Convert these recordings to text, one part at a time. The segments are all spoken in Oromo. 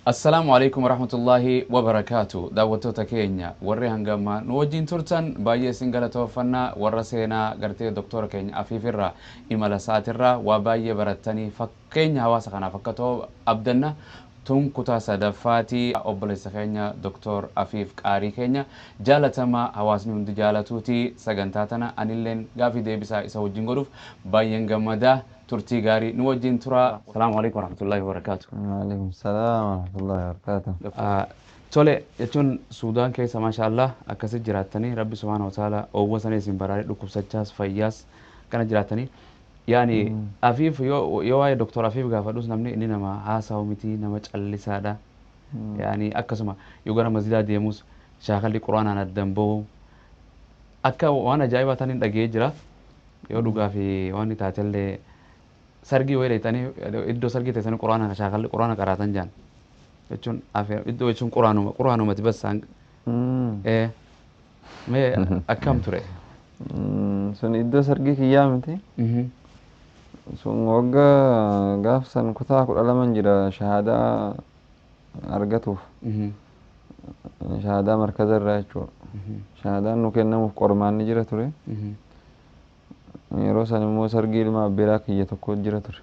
Assalaamu alaikum warahmatullaahi wabarakaatu. Daawwattoota keenya warri hangammaa nu wajjin turtan, baay'ee isin galatoofannaa. Warra seenaa gartee doktora keenya Afiifirraa, imala isaatirraa waa baay'ee barattanii fakkeenya hawaasa kanaaf akka ta'u abdanna. Tun kutaa sadaffaatii obboleessa keenya Doktor Afiif, qaarii keenya jaalatamaa hawaasni hundi jaalatuuti. Sagantaa tana anilleen gaafii deebisaa isa wajjin godhuuf baay'een gammadaa. Turtii gaarii nu wajjin tura. Salaamu alaikum warahmatullaahi wabarakaatu. Waalaikum salaam warahmatullahi wabarakatuh. Tole, jechuun Suudaan keessa, maasha Allah, akkasi jiraattanii, Rabbi subhaana wa ta'ala oowwa sana isin baraaree, dhukkubsachaas fayyaas kana jiraattanii. Yaani Afiif, yoo waa'ee Doktor Afiif gaafadhus, namni inni nama haasawu miti, nama callisaadha. Yaani akkasuma yoo gara masjidaa deemus shaakalli quraanaan addan bahu akka waan ajaa'ibaa tan hin dhaga'ee jira. Yoo dhugaa fi waan taatellee, sargii wayii dheeyxanii iddoo sargii teessanii quraana shaakalli quraana qaraatan jaan, jechuun iddoo jechuun quraanuma quraanumati bassaan. Mee akkam ture? Sun iddoo sargii kiyyaa miti. Sun waggaa gaaf san kutaa 12n jira, shahaadaa argatuuf. Shahaadaa markaza irraa jechuudha. Shahaadaan nu kennamuuf qormaanni jira ture. Yeroo san immoo sargii ilma abbeeraa kiyya tokko jira ture.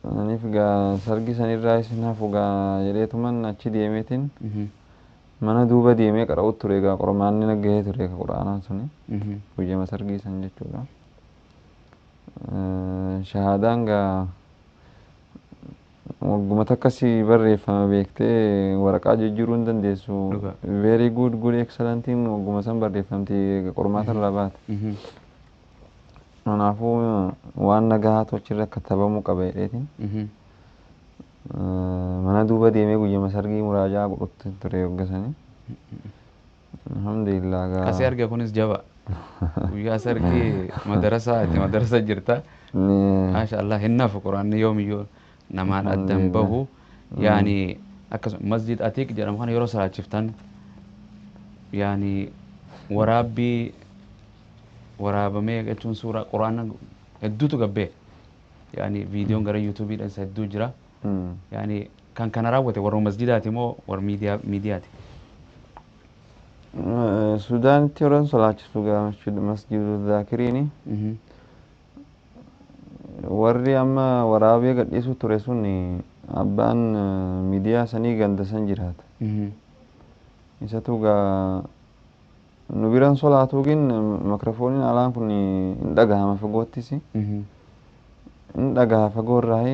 Aniif gaa sargii sanirraa isin hafu gaa jedheetuman achi deemeetiin mana duuba deemee qara'uut ture. Gaa qormaanni na gahee ture ka quraanaa suni. Guyyama sargii san jechuudha. Shahaadaan gaa wagguma takka si barreeffama, beektee waraqaa jijjiiruu hin dandeessu. Very good, good, excellentiin wagguma san barreeffamti qormaata irraa baate. Kanaafuu waan nagahaatu achirra katabamuu qaba jedheetiin mana duuba deemee guyyama sargii muraajaa godhutti ture wagga sanii. Alhamdulillah gaa. Kasii arge kunis jaba. Guyyaa sargii madarasaa itti madarasa jirta. Maasha Allah, hin nafu quraanni yoomiyyuu namaan addan bahu. Yaani akkasuma Masjid Atiik jedhamu kana yeroo salaachiftan, yaani waraabbii waraabamee, jechuun suuraa quraana hedduutu gabbee, yaani viidiyoon gara yuutuubiidhaan isa hedduu jira. Yaani kan kana raawwate warra masjidaati moo warra miidiyaati? Suudaanitti yeroon solaachisu gaa Masjidu Zaakiriini warri amma waraabee gadhiisu ture sun, abbaan miidiyaa sanii ganda san jiraata. Isatu gaa nu biran solaatuu gin makrafooniin alaan kun hin dhagahama fagoottis. Hin dhagaha fagoo irraa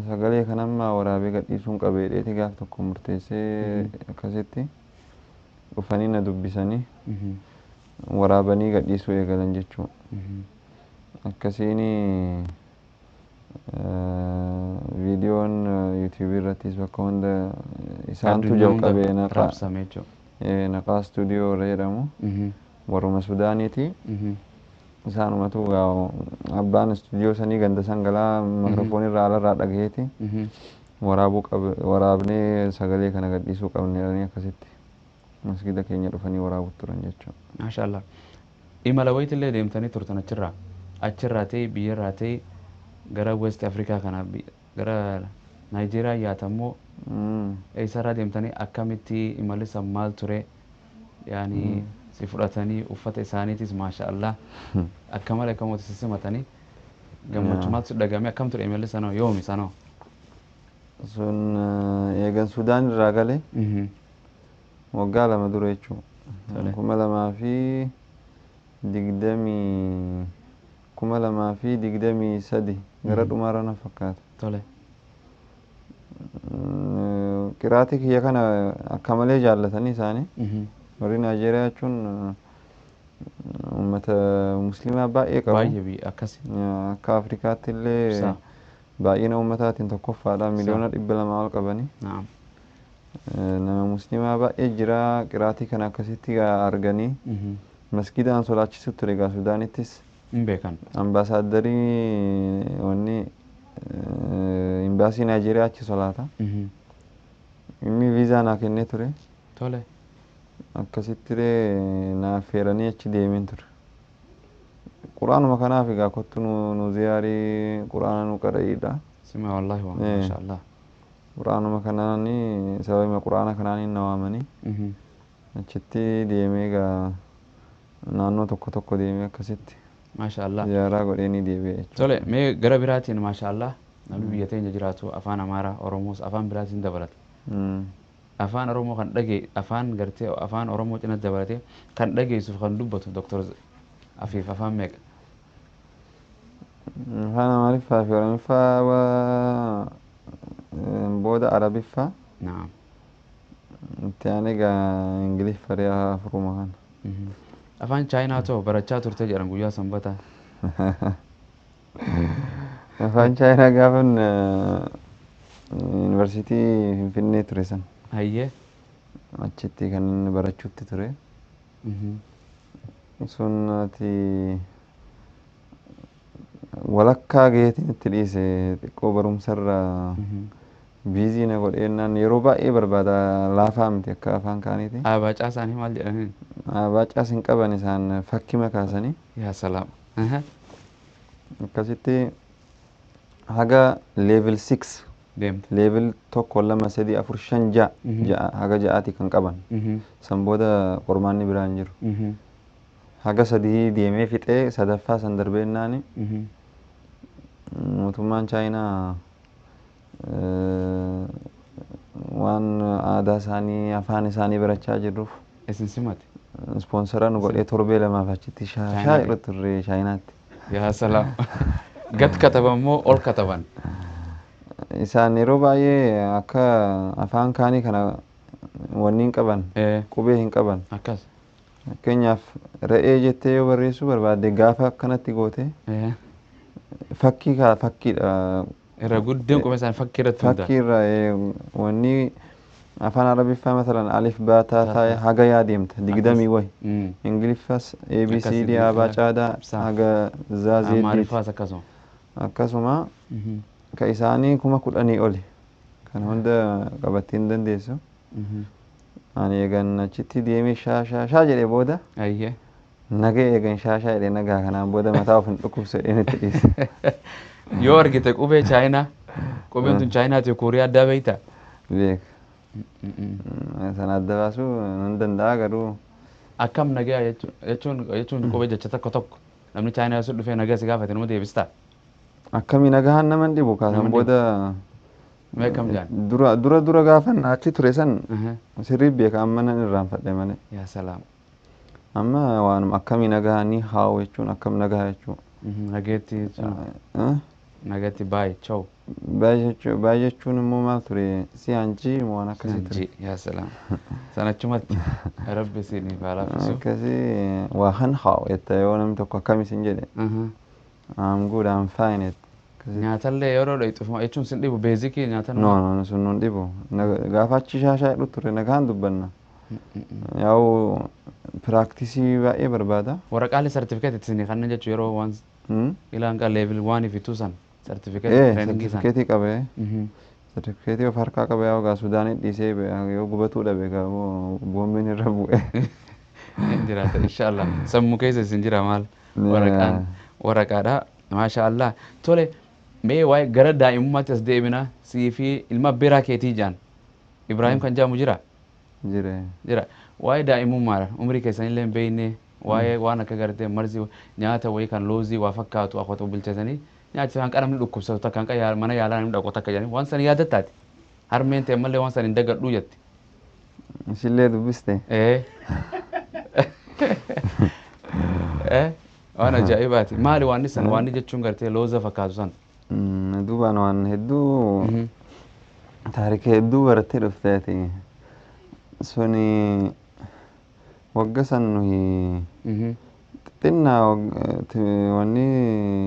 sagalee kanamma waraabee gadhiisuun qabeedheeti gaaf tokko murteessee akkasitti dhufanii na dubbisanii waraabanii gadhiisuu eegalan jechuudha. Akkasiin viidiyoon yuutuubii irrattis bakka hunda isaantu jalqabee. Raabsame jechuudha. Naqaa istuudiyoo warra jedhamu warruma Sudaaniiti. Isaanumatu abbaan istuudiyoo sanii ganda san galaa makrofoon irraa alarraa dhagaheeti waraabuu waraabnee sagalee kana gadhiisuu qabne jedhanii akkasitti masgida keenya dhufanii waraabuutti turan jechuudha. Maasha Allah. Imala wayitillee deemtanii turtan achirraa. Achirraa ta'e biyyarraa ta'e gara West Afrikaa kana, gara Naayijeeriyaa yaatammoo eessarraa deemtanii, akkamitti imalli san maal ture? Yaani si fudhatanii, uffata isaaniitis maasha Allah akka malee akka mootii si simatanii, gammachuu maaltu dhagahame, akkam ture imalli sanoo, yoomi sanoo? Sun eegan Sudaan irraa galee waggaa 2 dura jechuudha. 2020, 2023 gara dhumaarra na fakkaata. Qiraatii kiyya kana akka malee jaallatanii isaanii. Warri Naayijeeriyaa jechuun uummata musliimaa baay'ee qabu. Baay'ee biyya akkasi. Akka Afrikaatti illee baay'ina uummataatiin tokkoffaadha. Miliyoona 200 ol qabanii. Nama musliimaa baay'ee jira. Qiraatii kana akkasitti arganii masgidaan sodaachisu ture egaa Sudaanittis. Hin beekan. Ambaasaaddarii wanni imbaasii Naayijeeriyaa achi solaata. Inni viizaa naa kennee ture. Akkasitti naa affeeranii achi deemeen ture. Quraanuma kanaaf egaa kottu nu ziyaarii, quraana nu qara'iidha. Sima wallahi waan maasha Allah. Quraanuma kanaani sababuma quraana kanaaniin na waamanii achitti deemee gaa naannoo tokko tokko deemee akkasitti Maasha Allah. ziyaaraa godhee ni deebi'e jechuudha. Tole, mee gara biraatiin, maasha Allah, namni biyya teenya jiraatu afaan Amaaraa, Oromoos afaan biraatiin dabalata. Afaan Oromoo kan dhagee, afaan gartee afaan Oromoo cina dabalatee kan dhageessuuf kan dubbatu Dr. Afiif afaan meeqa? Afaan Amaariffaa fi Oromiffaa booda Arabiffaa. Naam. Itti aanee gaa Ingiliffa afuruma kana. Afaan Chaayinaa ta'u barachaa turte jedhan guyyaa sanbataa. Afaan Chaayinaa gaafan yuunivarsiitii Finfinnee ture san. Hayyee. Achitti kan inni barachuutti ture. Sun ati walakkaa gaheetiin itti dhiise, xiqqoo barumsarra busy na godheennaan yeroo baay'ee barbaada, laafaa miti akka afaan kaaniiti. Abaacaa isaanii maal jedhaniin? Baacaas hin qaban, isaan fakkima kaasanii. Yaa salaam. Akkasitti haga level 6 deemte. Level 1, 2, 3, 4, 5, 6, 6, haga ja'aati kan qaban. San booda qormaanni biraa hin jiru. Haga sadii deemee fixee sadaffaa san darbeennaani mootummaan Chaayinaa waan aadaa isaanii afaan isaanii barachaa jirruuf Isin simate. Sponsor nu godhee torbee lamaaf achitti shaashaa Chaayinaatti. jedhu turre Chaayinaatti. Yaa salaam. Gad kataban moo ol kataban? Isaan yeroo baay'ee akka afaan kaanii kana wanni hin qaban, qubee hin qaban. Akkas. Fakkeenyaaf re'ee jettee yoo barreessuu barbaadde gaafa akkanatti goote fakkii kaa fakkiidha. Irra guddin qubee isaanii fakkii irratti hundaa. Fakkii irra wanni afaan Arabiffaa masalan alif baa taa taa haga yaa deemta 20 wayi. Ingiliffas A B C D A B C D haga Z Z D. Amaariffaas akkasuma. Akkasuma ka isaanii 10,000 oli kan hunda qabattee hin dandeessu. Ani eegan achitti deemee shaa shaa shaa jedhee booda Ayyee. naga eegan shaa shaa jedhee nagaa kanaan booda mataa of hin dhukkubsu jedheen itti dhiise. Yoo argite qubee Chaayinaa, qubeen tun Chaayinaati Kooriyaa addaa beektaa? Beeka. Sana adda baasuu nan danda'a garuu. Akkam nagaa jechuun qubee jecha tokko tokko namni Chaayinaa sun dhufee nagaa si gaafate nama deebistaa? Akkamii nagahaan nama hin dhibu Nama kaasan hin booda. Mee akkam jaan? Dura dura dura gaafan achi ture san sirrii beeka, amma nan irraanfadhe malee. Yaa salaam. Amma waanuma akkamii nagahaa ni haawu jechuun akkam nagaa jechuu. Nageetti jechuun nageetti baay'ee chau. Baay'ee jechuun immoo maal ture, si anjii waan akkasii ture. Ji yaa salaam. Sanachumatti rabbi isiniif haa laaffisu. Akkasii waa han haawu jetta yoo namni tokko akkam isin jedhe, I'm good, I'm fine jetta. Akkasii. Nyaatallee yeroo dhoyxu jechuun sin dhibu basic nyaata? No, no, sun nun dhibu. Gaafa achi shaashaa jedhu ture nagaan dubbanna. Yaa'u practice baay'ee barbaada. Waraqaalee sartifikeet isinii kanneen jechuun yeroo waan ilaan qaa level 1 fi 2 san sartifikeet training san. Sartifikeetii qabee. Sartifikeetii of harkaa qaba, yaa'u gaa Sudaanii dhiisee yoo gubatuu dhabe gaa boombiin irra bu'e. Hin jiraata inshallah. Sammuu keessa isin jira maal waraqaan waraqaadha, maasha Allah. Tole, mee waa'ee gara daa'imummaatti as deebina, sii fi ilma biraa keetii jaan Ibraahim kan jedhamu jira? Jire. Jira. Waa'ee daa'imummaadha, umrii keessanillee hin beekne, waa'ee waan akka gartee marzii nyaata wayii kan loozii waa fakkaatu akkota bilcheessanii nyaachisa kan namni dhukkubsatu takka kan mana yaalaa namni dhaqu takka jedhanii waan san yaadattaati. Harmeen ta'e mallee waan san hin dagadhuu jetti. Isillee dubbiste. Ee. Ee, waan ajaa'ibaati. Maali waan san, waan jechuun gartee looza fakkaatu san? Duubaan waan hedduu taarika hedduu barattee dhufteeti. Suni wagga san nuyi xixinnaa, wanni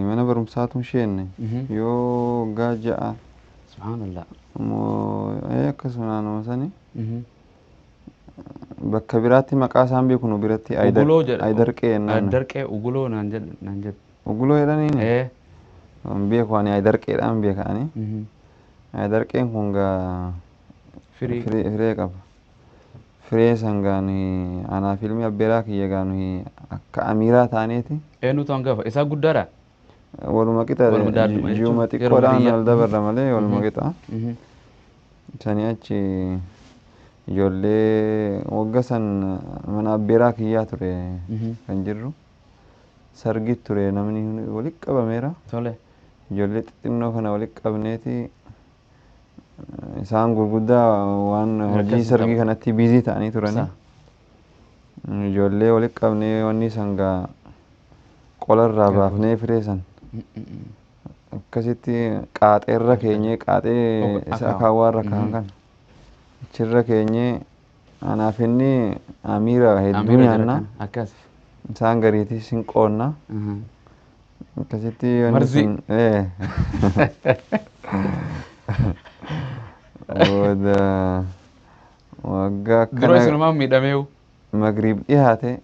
mana barumsaatu isheenne yoo waggaa 6 Subhaanallah. Immoo akkasuma naannoo sani bakka biraatti maqaa isaan beeku nu biratti Uguloo jedha. Ayidarqee jennaan. Ayidarqee uguloo naan jedhu naan jedhu. Uguloo jedhaniini? Ee. Hin beeku, ani ayidarqeedhaan beeka ani. Ayidarqeen kun gaa Firii. Firee qaba. Firee san gaa nuyi anaaf ilmi abbeeraa kiyya gaa nuyi akka amiiraa taaneeti. Eenyutu hangafa? Isaa guddaadha? Waluma qixa. Waluma daadhuma jechuun ji'uma yeroo xiqqoodhaan biyya. wal dabarra malee waluma qixa. Sanii achi ijoollee wagga san mana abbeeraa kiyyaa ture kan jirru. Sargi ture, namni walitti qabameera. Tole. Ijoollee xixinnoo kana walitti qabneeti, isaan gurguddaa waan hojii Rakkasin sargii qaba. kanatti biizii ta'anii turanii. Ijoollee walitti qabnee wanni sangaa qolarraa baafnee firee san akkasitti qaaxeerra keenyee, qaaxee isa akaawwaarra kaan kan achirra keenyee, anaaf inni amiira hedduu Amiira jira nyaanna. kana. Akkas. Isaan gariitis hin qoonna akkasitti wanni Marzii. sun booda waggaa Dura akkana isinumaan miidhameewu. Magriib dhiyaate,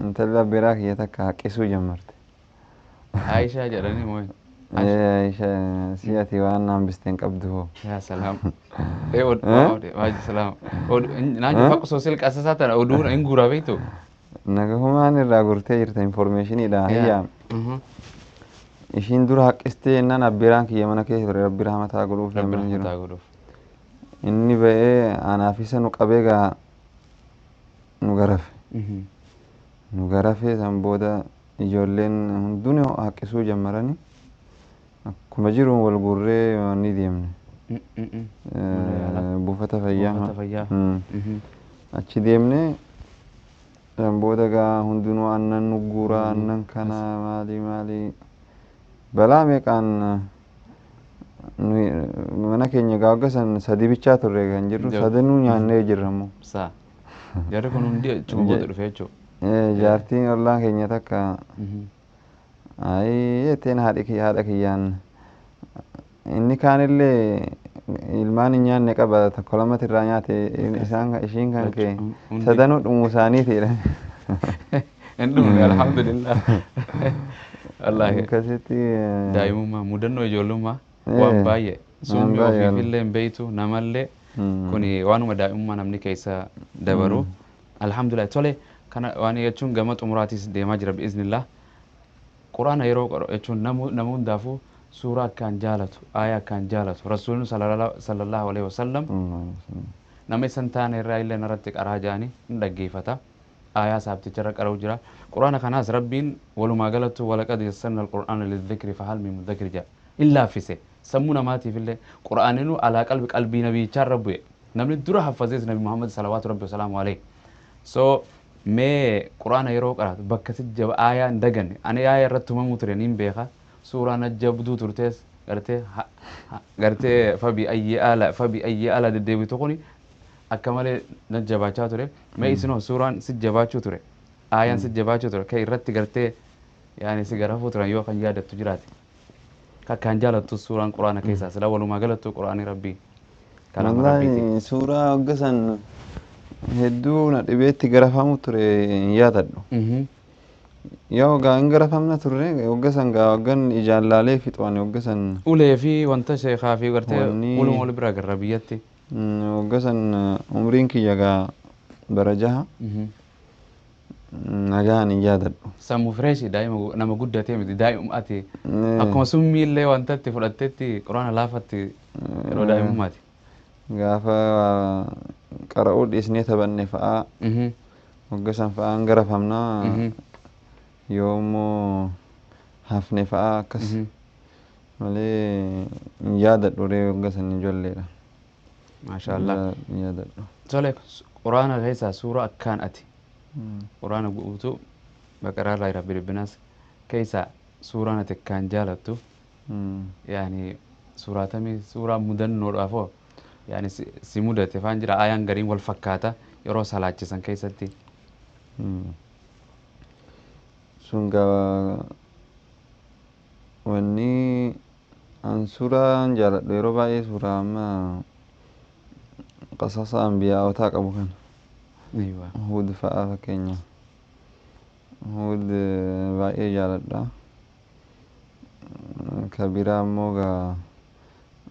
intalli abbeeraa kiyya takka haqqisuu jammarte. Aishaa jedhanii moo? Si ati waan hambiste hin qabdu hoo. Yaa salaam. Ee od salaam. Od naan jedhu fakku soosil qasasaa tana oduu hin guuraa beektu. Nagahumaan irraa gurtee jirta informeeshiniidha hiyyaa. Ishiin dura haqqistee jennaan abbeeraan kiyya mana keessa ture, rabbi rahmataa godhuuf Rabbi deemaa jiru. rahmataa godhuuf. Inni ba'ee anaaf isa nu qabee gaa nu garafe. Nu garafee san booda ijoolleen hundinuu haqqisuu jammaranii akkuma jiru wal guurree ni deemne. Mana yaalaa. Buufata fayyaa. Buufata fayyaa. Achi deemnee san booda gaa hundinuu aannan nu guuraa, aannan kana maali maali balaa meeqaan nuyi mana keenya gaa wagga san sadi bichaa turre kan jirru, sadanuu nyaannee jirra immoo. Saa. Jarri kun hundi achuma booda dhufe jechuudha. Jaartiin ollaan keenya takka ayii jetteen haadhi kiyya haadha kiyyaan, inni kaanillee ilmaan hin nyaanne qaba, tokko lamatti irraa nyaate, isaan ishiin kan kee Hundi. sadanuu dhumuu isaaniitiidha. Hin dhumne, alhamdulillah. Wallaahi. Akkasitti Daa'imummaa, mudannoo ijoollummaa waan baay'ee summii baay'ee ofiifillee hin beektu namallee, kuni waanuma daa'imummaa namni keessa dabaru. Alhamdulillah, tole, kana waan jechuun gama xumuraatis deemaa jira bi'iznillah. Quraana yeroo qoru jechuun nama hundaafuu suuraa akkaan jaalatu, aayaa akkaan jaalatu, rasuulli sallallahu alaihi wasallam nama isan taane irraa illee narratti qaraa jedhanii hin dhaggeeffata. Aayaa saabticha irra qara'u jira. Quraana kanaas rabbiin walumaa galattu walaqad yassarna alqur'aana lidhikri fahal min mudakkir jedha. In laaffise. Sammuu namaatiif illee qur'aaninuu alaa qalbi qalbii nabiyyichaa irra bu'e. Namni dura haffazees Nabi Muhammad salawaatu rabbi wasalaamu alayhi. So mee quraana yeroo qaraatu bakka si jaba aayaa hin daganne, ani aayaa irratti tumamuu ture niin beeka. Suuraan ajjabduu turtees gartee gartee fabi ayyi ala fabi ayyi ala deddeebitu kuni akka malee na jabaachaa ture. Mee isinoo suuraan si jabaachuu ture, aayaan si jabaachuu ture, kan irratti gartee yaani si garafuu turan yoo kan yaadattu jiraate, akkaan jaalattu suuraan quraana keessaa, sila walumaa galattu quraanii rabbii kalaama rabbiiti. Wallaahi suuraa wagga san hedduu na dhibeetti garafamu ture hin yaadadhu. Yoo gaa hin garafamna turre wagga san, gaa waggan ijaan laalee fixu ani wagga san. Ulee fi wanta sheekaa fi gartee Wanni- uluma wal bira garra biyyatti. Wagga san umriin kiyya gaa bara 6, nagaan hin yaadadhu. Sammuu fireeshii daa'ima nama guddatee miti, daa'ima ati akkuma summii illee wanta itti fudhattetti quraana laafatti yeroo daa'imummaati. Gaafa qara'uu dhiisnee taphanne fa'aa wagga san fa'aa hin garafamnaa, yoo immoo hafne fa'aa akkas malee hin yaadadhu ree, wagga san ijoolleedha. Maasha Allah. Hin yaadadhu. Tole, quraana keessaa suura akkaan ati quraana guutuu baqaraa irraa rabbi dhibbinaas keessaa suuraan ati akkaan jaalattu yaani suuraatamii, suuraa mudannoodhaaf hoo yaani si mudate faan jira, ayaan gariin wal fakkaata yeroo salaachisan keessatti. Sun gaa wanni an suuraan jaaladhu yeroo baay'ee suuraa amma qasasa anbiyaawotaa qabu kana. Huud fa'a fakkeenya. Huud baay'ee jaaladha. Ka biraa immoo gaa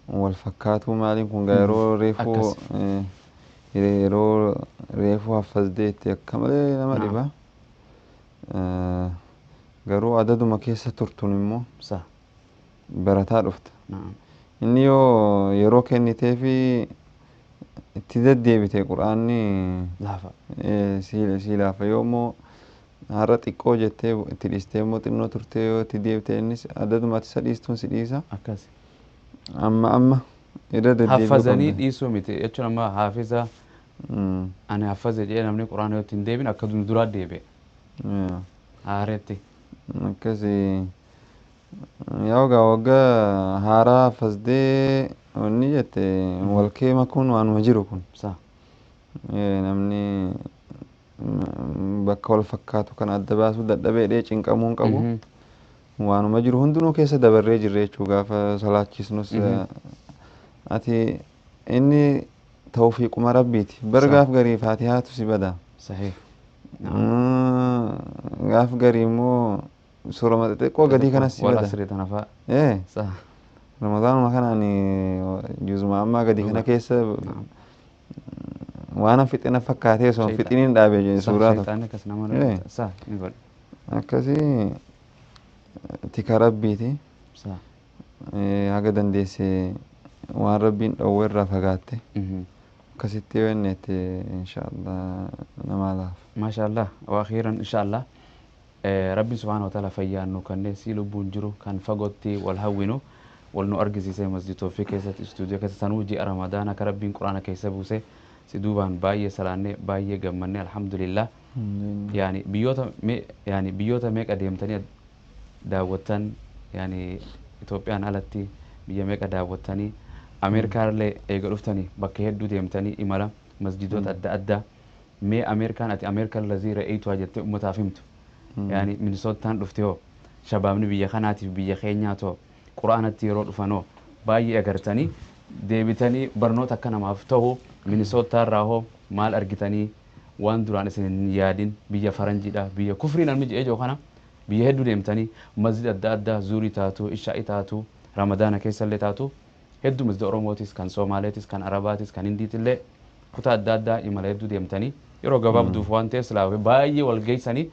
wal fakkaatuu maaliin kun gaa yeroo reefuu yeroo reefuu haffazdeetti akka malee nama dhiba. Garuu adaduma keessa turtun immoo barataa dhufta. Inni yoo yeroo kennitee fi itti deddeebite quraanni Laafa. Si laafa. Yoo immoo har'a xiqqoo jettee itti dhiistee immoo xinnoo turtee yoo itti deebite innis adadumatti isa dhiistuun si dhiisa. Akkas. Amma amma irra deddeebi'uu Haffazanii qabda. dhiisuu miti jechuun amma haafiza ani haffaze jedhee namni quraana yoo ittiin deebin akka duraa deebi'e. Haareetti. Akkasi yaa egaa waggaa haaraa haffaztee wanni jette wal kee makuun waanuma jiru kun. Sa. Namni bakka wal fakkaatu kan adda baasuu dadhabee cinqamuu hin qabu. Waanuma jiru hundinuu keessa dabarree jirra jechuu gaafa salaachisnus ati inni tawfiiquma rabbiiti. Bar gaaf garii faatihaatu si bada. Sahih. Gaaf garii immoo suurama xixiqqoo gadii kanas si Wal bada. asrii tana fa'a. Sa. Ramadaanuma kana ani juzuma ammaa gadii kana keessa waan an fixina fakkaatee osoo hin fixiniin dhaabe suuraa tokko. Shayxaanni akkas nama sa ni godha. Akkasii tika rabbiiti. Sa. Haga dandeesse waan rabbiin dhowwe irraa fagaatte. Akkasitti yoo inni itti inshaallah namaa laafa. Maashaallah wa akhiiran inshaallah. Rabbiin subhaanahu wa ta'ala fayyaan nu kennee si lubbuun jiru kan fagootti wal hawwinu wal nu argisiisee masjid Tawfiiq keessatti istuudiyoo keessa sanuu ji'a Ramadaana akka Rabbiin quraana keessa buuse si duubaan baay'ee salaannee baay'ee gammannee alhamdulillah. Yaani biyyoota yaani biyyoota meeqa deemtanii daawwattan yaani Itoophiyaan alatti biyya meeqa daawwattanii Ameerikaallee eega dhuftanii bakka hedduu deemtanii imala masjidoota adda addaa mee Ameerikaan ati Ameerikaan lazii ra'eetu jettee uummataaf himtu. Yaani Minisootaan dhufte hoo shabaabni biyya kanaatiif biyya keenyaa too quraanatti yeroo dhufanoo baay'ee agartanii deebitanii barnoota akka namaaf ta'u Minisootaarraa hoo maal argitanii waan duraan isin hin yaadin biyya faranjiidha biyya kufrii namni jedhee jiru kana biyya hedduu deemtanii masjida adda addaa zuurii taatu ishaa'i taatu ramadaana keessallee taatu hedduu masjida Oromootis kan Soomaaleetis kan Arabaatis kan Hindiitillee kutaa adda addaa imala hedduu deemtanii yeroo gabaabduuf waan ta'eef silaa baay'ee wal geessanii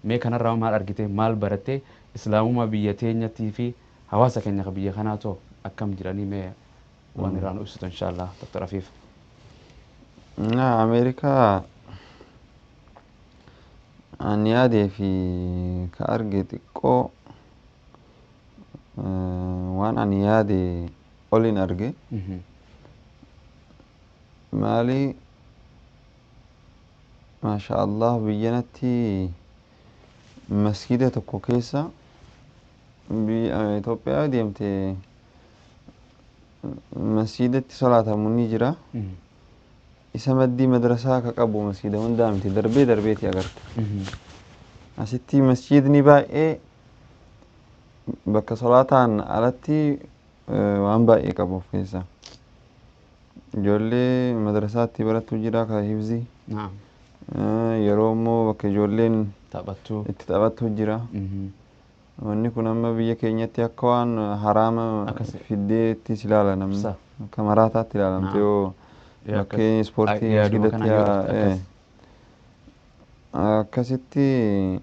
mee kanarraa maal argite maal baratte islaamummaa biyya teenyattii fi hawaasa keenya kan biyya kanaa too akkam jiranii mee waan irraa nu ibsitu inshaallah Dr. Afiif. Ameerikaa ani yaadee fi ka arge xiqqoo waan ani yaade olin arge. Maali maasha Allah biyyanatti masjida tokko keessa biyya Itoophiyaa deemte masjidatti salaatamu ni jira. Isa maddii madrasaa ka qabu masjida hundaa miti darbee darbeeti agarta. Asitti masjidni baay'ee bakka salaataan alatti waan baay'ee qabu of keessaa. Ijoollee madrasaatti barattu jira ka hifzii. Yeroo immoo bakka ijoolleen Taphattuu. itti taphattu jira. Wanni kun amma biyya keenyatti akka waan haraama fiddeetti ilaala namni. Akka maraataatti ilaalamte yoo bakkee ispoortii masjidatti akkasitti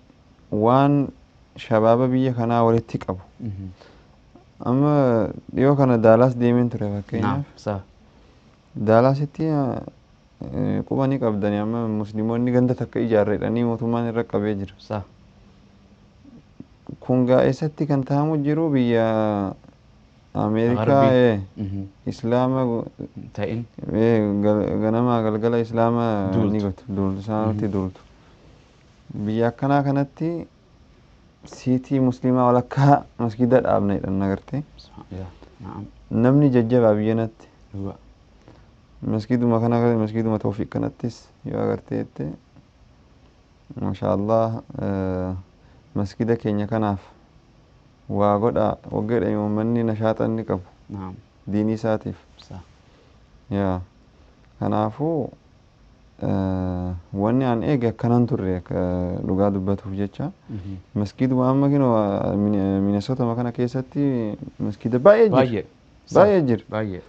waan shabaaba biyya kanaa walitti qabu. Amma dhiyoo kana Daalaas deemeen ture fakkeenyaaf. Daalaasitti quba ni qabdani amma musliimoonni ganda takka ijaarredhanii mootummaan irra qabee jira. Kun gaa eessatti kan ta'amu jiru biyya Ameerikaa islaama ta'in ganamaa galgala islaama ni gotu duultu isaanitti duultu. Biyya akkanaa kanatti siitii musliimaa walakkaa masgida dhaabna jedhan agartee. Namni jajjabaa biyya natti. Masgiduma kana masgiduma Tawfiiq kanattis yoo agartee jette maashaallah masgida keenya kanaaf waa godha waggeedha uummanni nashaaxa inni qabu diinii isaatiif. Yaa kanaafuu wanni an eege akkanan turre dhugaa dubbatuuf jecha masgiduma amma kinoo Minesootama kana keessatti masgida baay'ee jira. Baay'ee jira.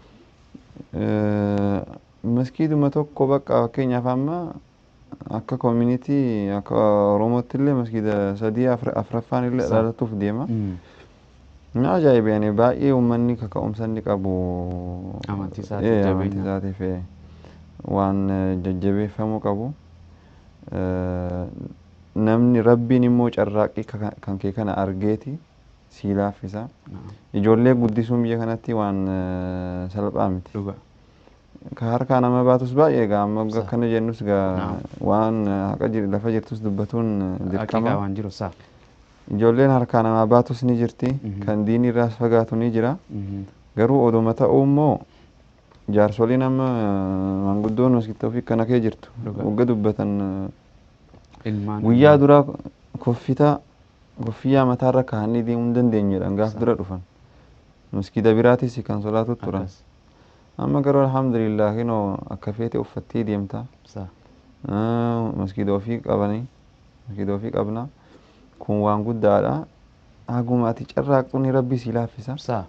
Masgiduma tokko bakka fakkeenyaaf amma akka community akka Oromootti illee masgida sadii afraffaan illee dhalatuuf deema. Na ajaa'iba yani baay'ee uummanni kaka'umsa inni qabu Amantii isaatiif amantii jabeenya. Isaatiif waan jajjabeeffamuu qabu. Namni rabbiin immoo carraaqqii kan kee kana argeeti sii laaffisa. Ijoollee guddisuun biyya kanatti waan salphaa miti. Dhuga. Ka harkaa nama baatus baay'ee egaa amma Sa. Akkana jennus gaa waan haqa lafa jirtus dubbatuun Haqiiqaa dirqama. Waan jiru sa. Ijoolleen harkaa namaa baatus ni jirti. Kan diinii irraas fagaatu ni jira. Garuu oduma ta'uu immoo jaarsoliin amma maanguddoon maskitta ofii kana kee jirtu. Dhuga. Wagga dubbatan Ilmaan. Guyyaa duraa koffitaa koffiyyaa mataarra kaa'anii deemuu hin dandeenyu jedhan gaaf dura dhufan. Maskiida biraatis kan solaatu turan. Akkas. Amma garuu alhamdulillah kinoo akka feete uffattee deemta. Sa. Maskiida ofii qabanii maskiida ofii qabna. Kun waan guddaadha. Haguma ati carraaqxuun rabbi si laaffisa. Sa.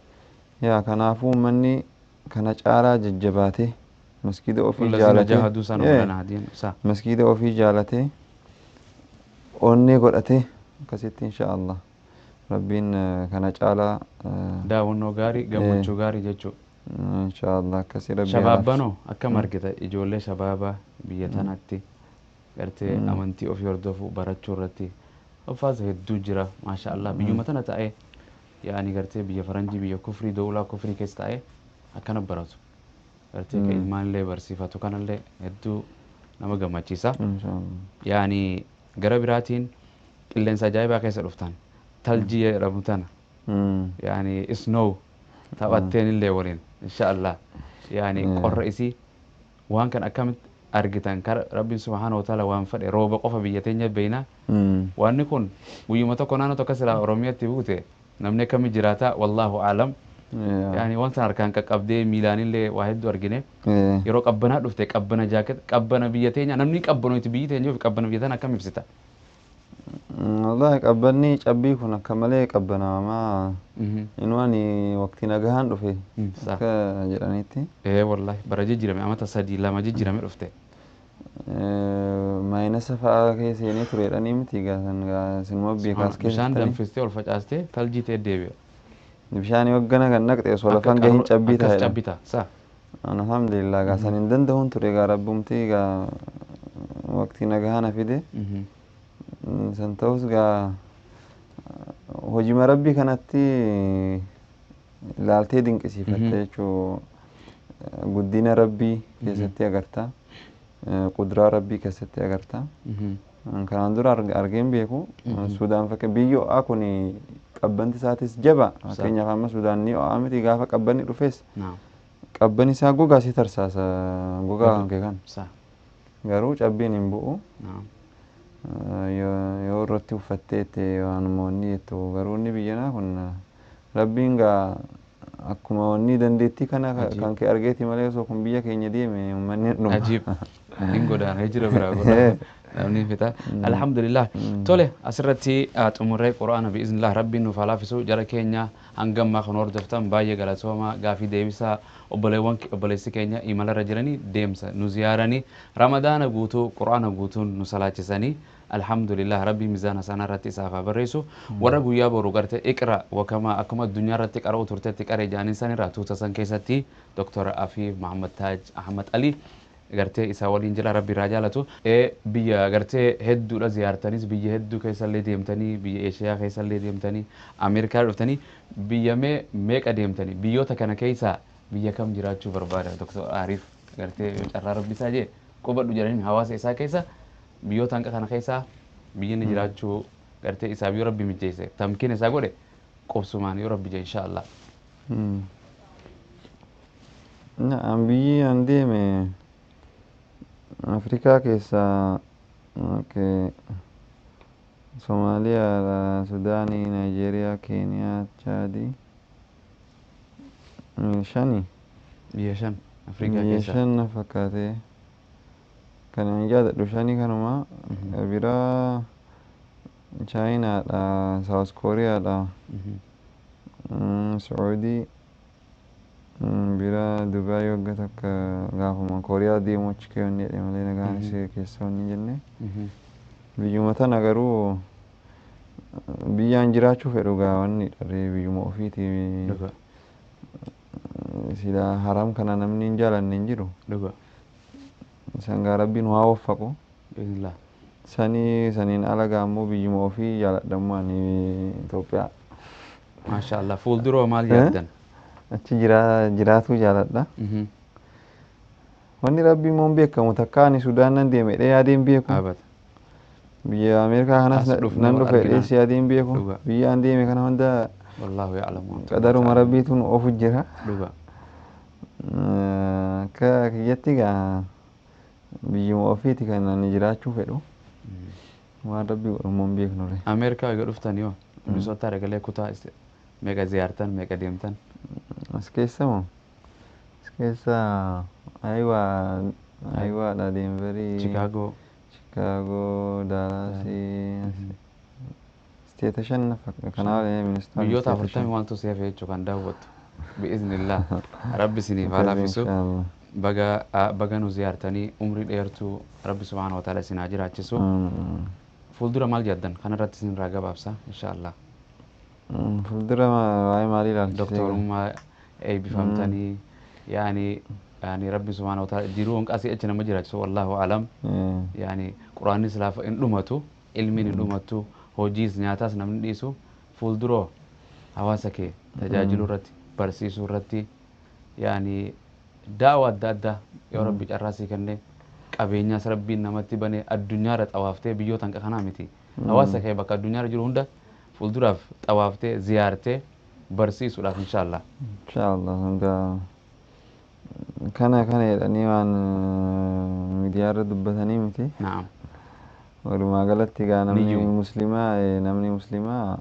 Yaa kanaafuu uummanni kana caalaa jajjabaatee maskiida ofii Wallazina jaalatee jahaduu sana walana hadiyan. Sa. Maskiida ofii jaalatee onnee godhatee akkasitti insha Allah rabbiin kana caalaa Daawwannoo gaarii gammachuu gaarii jechuudha. Insha Allah akkasii rabbi haa laaffisu. Shabaabbanoo akkam argita ijoollee shabaabaa biyya tanatti gartee amantii ofii hordofuu barachuu irratti ulfaasa hedduu jira maasha Allah biyyuma tana ta'ee yaani gartee biyya faranjii biyya kufrii dowlaa kufrii keessa ta'ee akkana baratu gartee ka ilmaanillee barsiifatu kanallee hedduu nama gammachiisa. Insha Allah. Yaani gara biraatiin qilleensa ajaa'ibaa keessa dhuftan taljii jedhamu tana yaani snow taphatteen illee waliin insha Allah yaani qorra isii waan kan akkamitti argitan kara rabbiin subhaanahu wa ta'ala waan fedhe rooba qofa biyya teenya beeyna wanni kun guyyuma tokko naannoo tokko silaa oromiyaatti buute namni akkami jiraata wallaahu aalam. Yaani waan san harkaan qaqqabdee miilaanillee waa hedduu argine yeroo qabbanaa dhufte qabbana jaaket qabbana biyya teenya namni qabbanooti biyyi teenya fi qabbana biyya tana akkam ibsita? Wallahi qabbanni cabbii kun akka malee qabbanaamaa inumaan waqtii nagahaan dhufe Sa. Akka jedhanitti. Ee wallahi bara jijjiirame amata 3 2 jijjiirame dhufte. Minus fa'aa keessa seenee ture jedhanii miti gaasan sinuma beekaas Bishaan keessatti danfistee ol facaastee taljii ta'e deebi'a. Bishaan hoggana kan naqxe osoo lafan gahin cabbii Akkas ta'edha. cabbii ta'a. Sa. Alhamdulillah gaasan hin danda'uun ture gaa rabbumti gaa waqtii nagahaa na fide. San ta'us gaa hojima rabbii kanatti ilaaltee dinqisiifatte jechuu guddina rabbii keessatti agarta. Quduraa rabbii keessatti agarta. Kanaan dura argeen beeku. Sudaan fakkii biyyi ho'aa kun qabbanti isaatis jaba. Fakkeenyaaf amma Sudaan ni ho'aa miti gaafa qabbanni dhufes qabban isaa gogaa si tarsaasa gogaa kan kee kan. Sa. Garuu cabbiin hin bu'u. Naam. Yoo irratti uffattee itti waanuma wanni jettu garuu inni biyyanaa kun rabbiin gaa akkuma wanni dandeettii kana kan kee argeeti malee osoo kun biyya keenya deeme uummanni hin dhuma. Ajiib. Hin godaana hijira biraa godha. Namni fixa. Alhamdulillah. Tole asirratti xumurree quraana biiznillah rabbiin nuuf haa laafisu jara keenya hangammaa kan hordoftan baay'ee galatooma gaafii deebisaa obboleewwan obboleessi keenya imalarra jiranii deemsa nu ziyaaranii ramadaana guutuu quraana guutuun nu salaachisanii alhamdulillah rabbii mizaana sana irratti isaaf haa barreessu warra guyyaa boru garte iqra wakama akkuma addunyaa irratti qara'u turtetti qaree jaaniin san irraa tuuta san keessatti Dr. Afiif Mahammad Taaj Ahmad Ali gartee isaa waliin jira rabbi irraa jaalatu. Biyya gartee hedduudha ziyaartanis biyya hedduu keessallee deemtanii biyya Eeshiyaa keessallee deemtanii Ameerikaa dhuftanii biyya mee meeqa deemtanii biyyoota kana keessaa biyya kam jiraachuu barbaada Dr. Ariif gartee yoo carraa rabbi isaa jee qubadhu jedhanii hawaasa isaa keessa biyyoota hanqa kana keessaa biyyi inni jiraachuu gartee isaaf yoo rabbi mijeesse tamkiin isaa godhe qubsumaan yoo rabbi jee insha Allah. Na'am biyyi an deeme Afrikaa keessaa okay, Somaaliyaa, Sudaanii, Naayijeeriyaa, Keeniyaa, Chaadii shani. Biyya shan Afrikaa Biyya keessaa. shan na fakkaate. Kan an yaadadhu shani kanuma biraa Chaayinaadha, Saawus Kooriyaadha, Sacuudii, biraa Dubaay wagga takka gaafuma Kooriyaa deemu achi keewwanni jedhe malee nagaan isee keessa wanni jenne. Biyyuma tana garuu Biyyaan jiraachuu fedhu gaa wanni dharree biyyuma ofiiti. Dhuga. Silaa haram kana namni hin jaalanne hin jiru. Dhuga. San gaa rabbiin waa waffaqu. Biiznillah. Sanii saniin ala gaa ammoo biyyuma ofii jaaladhammoo ani Itoophiyaa. Maasha Allah. Fuulduroo maal yaaddan? Achi jiraatuu jaaladha. Wanni rabbi immoo hin beekamu takka ani Sudaan nan deeme jedhee yaadee hin beeku. Abada. Biyya Ameerikaa kanas As dhufnee nan wal dhufe jedhee arginaa. si yaadee hin beeku. Dhuga. Biyya an deeme kana hunda Wallaahu ya'lamu wa antum qadaruma laa ta'lamuun. rabbiitu nu oofu jira. Dhuga. Akka kiyyatti gaa biyyuma ofiiti kan ani jiraachuu fedhu. Waan rabbi godhu immoo hin beeknu re. Ameerikaa egaa dhuftan yoo Minisootaa dhaqalee kutaa meeqa ziyaartan meeqa deemtan? As keessa moo? As keessa Ayiwaadha, Deenverii, Chikaagoo. Chicago, Daalaasii, isteeta shan kanaa Minisootaan Biyyoota isteeta 40 shan. waantu si hafe jechuu kan daawwattu. Bi'iznillah. Rabbi isiniif haa Akkasi laaffisu. inshaallah. Baga nu ziyaartanii umrii dheertuu Rabbi subhaanahu wa ta'ala isin haa jiraachisu. Fuuldura maal yaaddan? Kanarratti isin irraa gabaabsa inshaallah. Fuuldura waa'ee maalii ilaalchisee? Doktorummaa eebbifamtanii yaani yaani Rabbi subhaanahu wa ta'ala jiruu hanqasii achi nama jiraachisu wallaahu alam. Yaani quraannis laafa hin dhumatu, ilmiin hin dhumatu, hojiis nyaataas namni dhiisu fuulduroo hawaasa kee tajaajiluu irratti barsiisuu irratti yaani daawaa adda addaa yoo Rabbi carraa sii kenne qabeenyaas Rabbiin namatti bane addunyaarra xawaaftee biyyoota hanqa kanaa miti. Hawaasa kee bakka addunyaarra jiru hunda fuulduraaf xawaaftee ziyaartee barsiisuudhaaf inshaallah. Inshaallah hanga kana kana jedhanii waan miidiyaarra dubbatanii miti. Naam. Walumaa galatti gaa namni Niyyuu. muslimaa namni muslimaa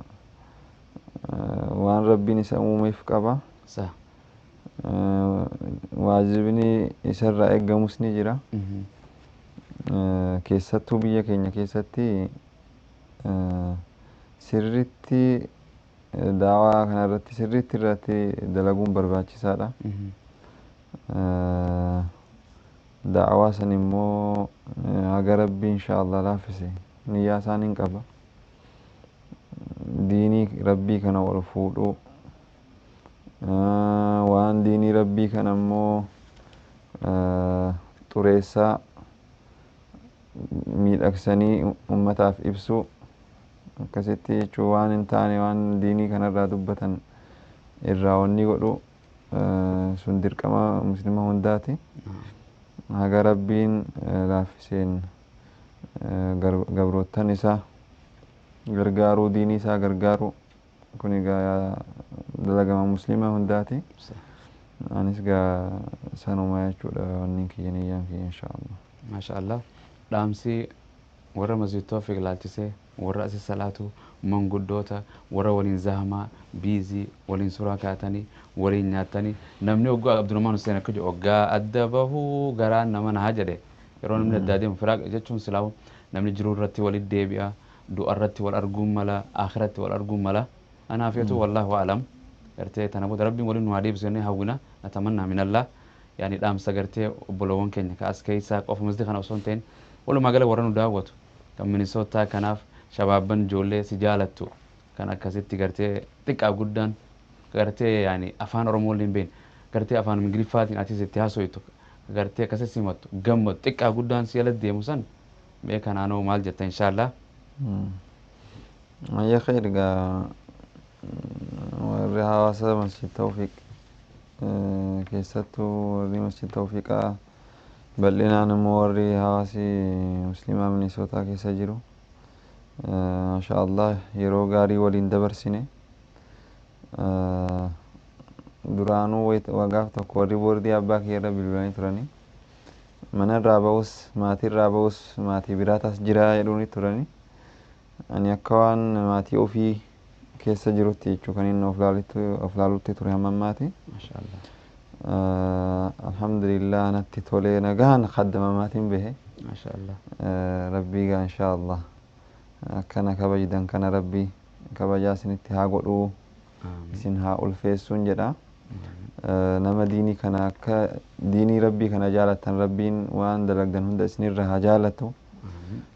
waan rabbiin isa uumeef qaba. Sa. Waajibni isarraa eeggamus ni jira. Keessattuu biyya keenya keessatti sirriitti daawaa kanarratti sirriitti irratti dalaguun barbaachisaadha. Daawaa san immoo haga rabbi inshaallah laaffise niyyaa isaan hin qaba. Diinii rabbii kana ol fuudhuu waan diinii rabbii kana immoo xureessaa miidhagsanii ummataaf ibsuu akkasitti jechuun waan hin taane waan diinii kanarraa dubbatan irraa wanni godhu sun dirqama muslima hundaati. Haga rabbiin laaffiseen gabroottan isaa gargaaruu diinii isaa gargaaruu kun egaa dalagama muslima hundaati. Sa. Anis gaa sanuma jechuudha wanni kiyya niyyaan kiyya inshaallah. Maasha Allah. Dhaamsi warra Masjid Tawfiq ilaalchisee warra asii salaatu manguddoota warra waliin zahamaa biizii waliin suuraa kaatanii waliin nyaatanii namni waggaa Abdurrahmaan Hussein akka jedhu waggaa adda bahuu garaan nama naha jedhe yeroo namni addaa deemu firaaq jechuun silaawu namni jiruu irratti walitti deebi'a du'a irratti wal arguun mala akhiratti wal arguun mala anaaf yetu wallaahu alam gartee tana booda rabbiin waliin nu haa deebisu jennee hawwina natamannaa minallah yaani dhaamsa gartee obbolowwan keenya ka as keessaa qofa masjida kana osoo hin ta'in walumaa gala warra nu daawwatu kan Minisootaa kanaaf shabaabban ijoollee si jaalattu kan akkasitti gartee xiqqaa guddaan gartee yaani afaan Oromoo illee hin beekne gartee afaan Ingiliffaatiin atis itti haasoytu gartee akkasitti simattu gammadu xiqqaa guddaan si jala deemu san mee kanaanoo maal jetta inshaallah. Ayya khayr gaa warri hawaasa Masjid Tawfiq keessattuu warri Masjid Tawfiqaa bal'inaan immoo warri hawaasi muslimaa Minisootaa keessa jiru. Masha Allah yeroo gaarii waliin dabarsine. Duraanuu waggaaf tokko warri boordii abbaa kiyya irra bilbilanii turanii. Mana irraa ba'us maatii irraa ba'us maatii biraatas jira jedhuuni turanii. Ani akka waan maatii ofii keessa jirutti jechuu kan inni of laalutti ture hamma ammaati. Masha Allah. Alhamdulillah natti tolee nagaan kaddama maatiin bahe. Masha Allah. Rabbii gaa insha Allah akkana kabajdan kana rabbii kabajaa isinitti haa godhuu isin haa ulfeessuun jedha. Nama diinii kana akka diinii rabbii kana jaalattan rabbiin waan dalagdan hunda isinirra haa jaalatu.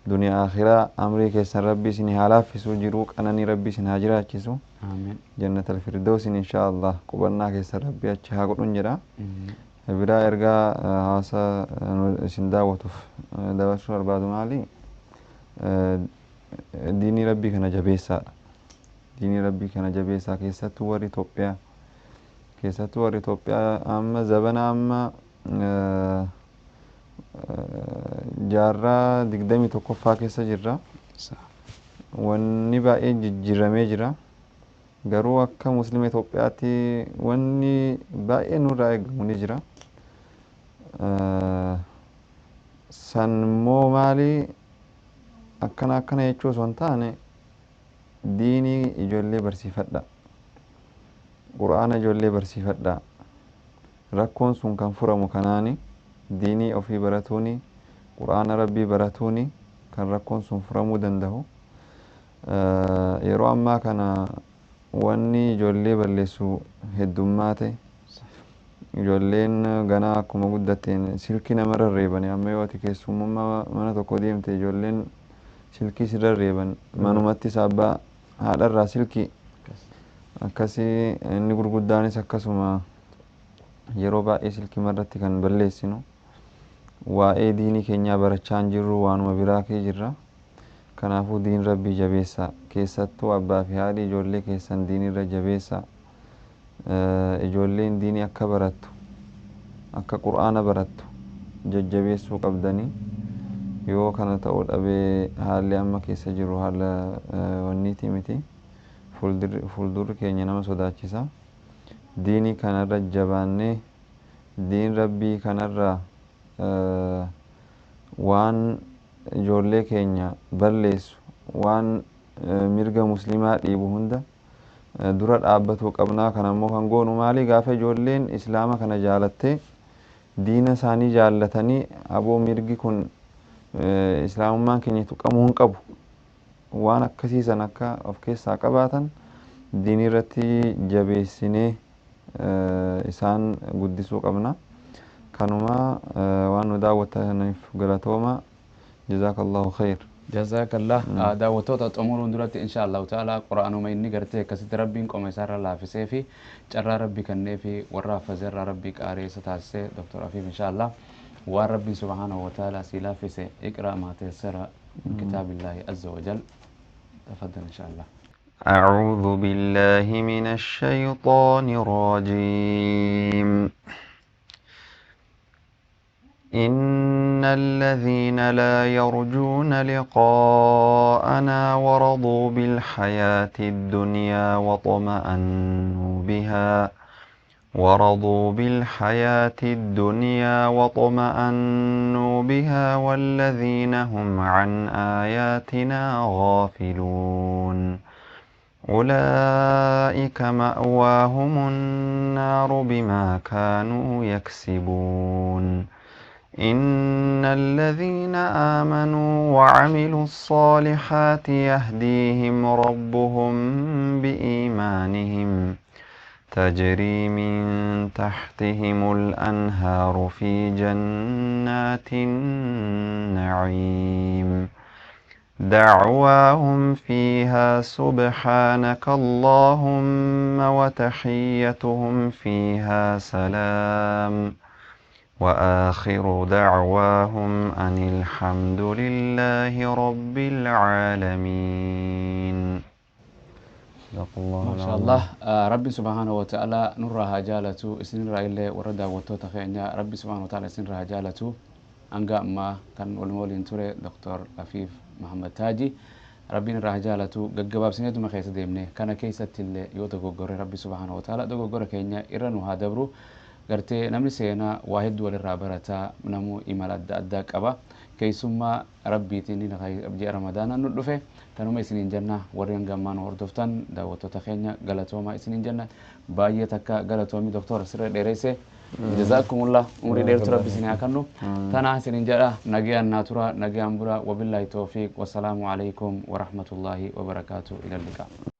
Duniyaa akhiraa amrii keessan Rabbi isin haa laaffisu, jiruu qananii Rabbi isin haa jiraachisu. Amiin. Jannatal firdawsin insha Allah qubannaa keessan Rabbi achi haa godhun jedha. Biraa ergaa hawaasa isin daawwatuuf dabarsuu barbaadu maali? Diinii Rabbii kana jabeessaadha. Diinii Rabbii kana jabeessaa, keessattuu warri Itoophiyaa. Keessattuu warri Itoophiyaa amma zabana amma jaarraa 21ffaa keessa jirra. Wanni baay'een jijjiiramee jira. Garuu akka Muslima Itoophiyaatti wanni baay'ee nurraa eegamu ni jira. San immoo maali, akkana akkana jechuu osoo hin taane, diinii ijoollee barsiifadha. Qur'aana ijoollee barsiifadha. Rakkoon sun kan furamu kanaani, diinii ofii baratuuni, Qur'aana Rabbii baratuuni kan rakkoon sun furamuu danda'u. Yeroo ammaa kana wanni ijoollee balleessu heddummaate. Ijoolleen ganaa akkuma guddatteen silkii namarra reebani. Amma yoo ati keessummummaa mana tokko deemte, ijoolleen silkii sirra reeban, manumatti isa abbaa haadharraa silkii akkasii. Inni gurguddaanis akkasuma yeroo baay'ee silkii irratti kan balleessinu. Waa'ee diinii keenyaa barachaa hin jirru, waanuma biraa kee jirra. Kanaafuu diin Rabbii jabeessaa, keessattuu abbaa fi haadhi ijoollee keessan diinirra jabeessaa. Ijoolleen diinii akka barattu, akka Qur'aana barattu jajjabeessuu qabdanii. Yoo kana ta'uu dhabee, haalli amma keessa jiru haala wanniiti miti, fuuldurri keenya nama sodaachisa. Diinii kanarra jabaannee, diin Rabbii kanarra waan ijoollee keenya balleessu, waan mirga Muslimaa dhiibu hunda dura dhaabbatuu qabnaa. Kana immoo kan goonu maali? Gaafa ijoolleen Islaama kana jaalattee, diina isaanii jaallatanii, aboo mirgi kun, Islaamummaan keenya tuqamuu hin qabu, waan akkasiisan akka of keessaa qabaatan diinii irratti jabeessinee isaan guddisuu qabna. Kanuma. Waan nu daawwattaniif galatooma. Jazaakallahu khayr. Jazaakallah. Daawwattoota, xumuruun duratti, insha Allahu ta'ala, Qura'aanuma inni gartee akkasitti Rabbiin qoma isaarra laafisee fi carraa Rabbi kennee fi warra haffazeerraa Rabbii qaaree isa taasisee, Dr. Afiif, insha Allah waan Rabbiin subhaanahu wa ta'ala sii laaffise, iqra maa tayassara min kitaabillaahi azza wa jal, tafaddal insha Allah. أعوذ بالله من الشيطان الرجيم. إن الذين لا يرجون لقاءنا ورضوا بالحياة الدنيا واطمأنوا بها ورضوا بالحياة الدنيا واطمأنوا بها والذين هم عن آياتنا غافلون أولئك مأواهم النار بما كانوا يكسبون. إن الذين آمنوا وعملوا الصالحات يهديهم ربهم بإيمانهم تجري من تحتهم الأنهار في جنات النعيم. دعواهم فيها سبحانك اللهم وتحيتهم فيها سلام وآخر دعواهم أن الحمد لله رب العالمين. صدق الله ما شاء العظيم. الله. Rabbi subhaanahu wa ta'ala nurraa haa jaalatu, isinirraa illee warra daawwattoota keenya Rabbi subhaanahu wa ta'ala isinirraa haa jaalatu. Hanga ammaa kan waluma waliin ture Dr. Afiif Muhammad Taaji, Rabbiin irraa haa jaalatu. Gaggabaabsineetuma keessa deemne. Kana keessatti illee yoo dogoggorre, Rabbi subhaanahu wa ta'ala dogoggora keenya irra nu haa dabru. Gartee namni seenaa waa hedduu walirraa barataa, namuu imala adda addaa qaba. Keessummaa Rabbiitiin ji'a Ramadaanaa nu dhufe. Tanuma isiniin jenna. Warri hanga ammaa nu hordoftan, daawwattoota keenya, galatoomaa isiniin jenna. Baay'ee takka galatoomi doktor, sirra dheeresse. Jazaakumullah, umrii dheertu Rabbi isin haa kennu. Tanaa isiniin jedha. Nagayaan naa tura, nagayaan bula. Wabillaahi tawfiiq, wasalaamu alaikum warahmatullaahi wabarakaatu. Ila liqaa.